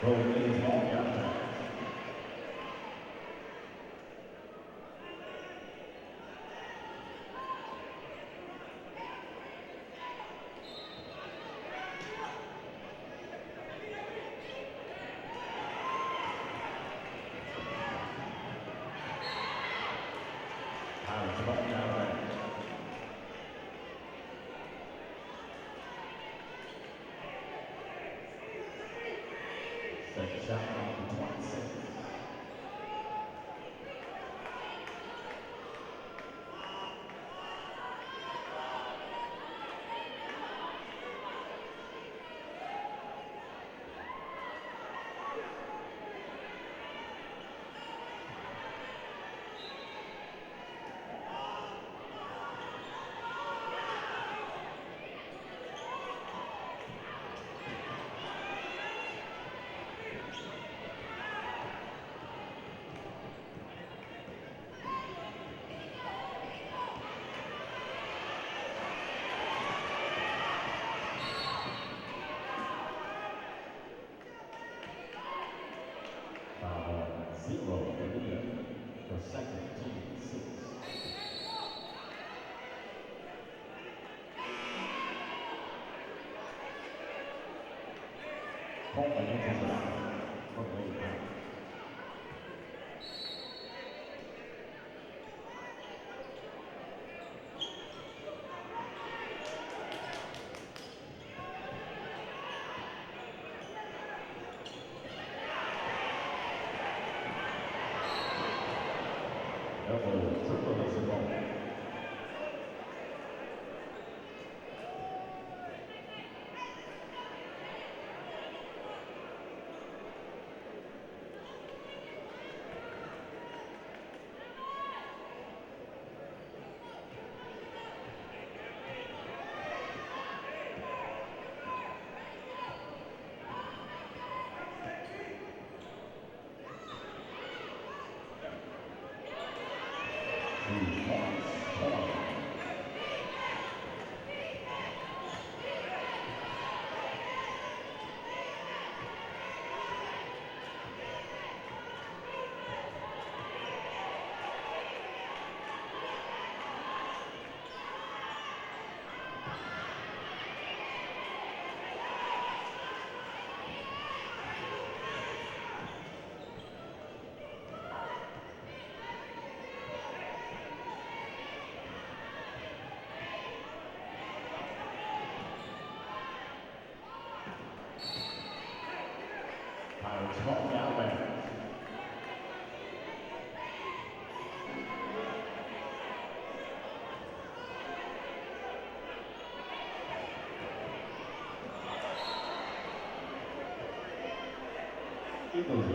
Throw the ladies ball out of bounds. Pirates ball out of bounds. Second shot on the 26. Foul on 0 for Leah. For second, team 6. Coleman enters the line for the Lady Pirates. Elbow dribble is the ball. 2 points, Coleman. Pirates ball out of bounds. Eagles